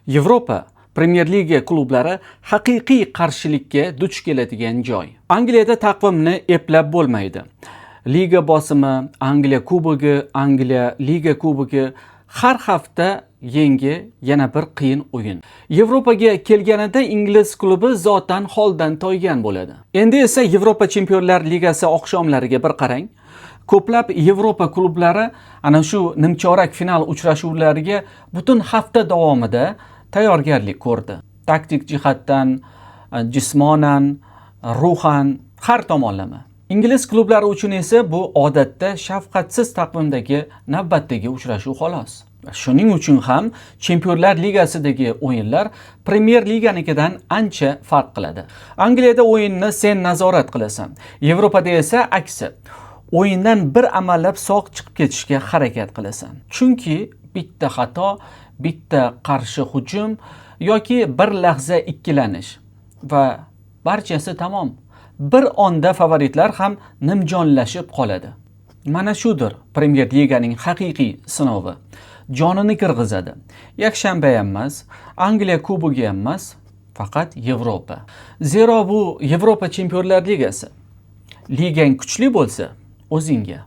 Yevropa Premyer Liga klublari haqiqiy qarshilikka duch keladigan joy. Angliyada taqvimni eplab bo'lmaydi. Liga bosimi, Angliya Kubogi, Angliya Liga Kubogi, har hafta yangi, yana bir qiyin o'yin. Yevropaga kelganida ingliz klubi zotan holdan toygan bo'ladi. Endi esa Yevropa Chempionlar Ligasi oqshomlariga bir qarang. Ko'plab Yevropa klublari ana shu nimchorak final uchrashuvlariga butun hafta davomida tayyorgarlik ko'rdi. Taktik jihatdan, jismonan, ruhan, har tomonlama. Ingliz klublari uchun esa bu odatda shafqatsiz taqvimdagi navbatdagi uchrashuv xolos. Shuning uchun ham Chempionlar Ligasidagi o'yinlar Premyer Liganikidan ancha farq qiladi. Angliyada o'yinni sen nazorat qilasan. Yevropada esa aksi. O'yindan bir amallab sog' chiqib ketishga harakat qilasan. Chunki bitta xato, bitta qarshi hujum yoki bir lahza ikkilanish va barchasi tamom. Bir onda favoritlar ham nimjonlashib qoladi. Mana shudir Premyer Liganing haqiqiy sinovi. Jonini kirg'izadi. Yakshanba ham emas, Angliya Kubogi ham emas, faqat Yevropa. Zero bu Yevropa Chempionlar Ligasi. Ligang kuchli bo'lsa, o'zingga.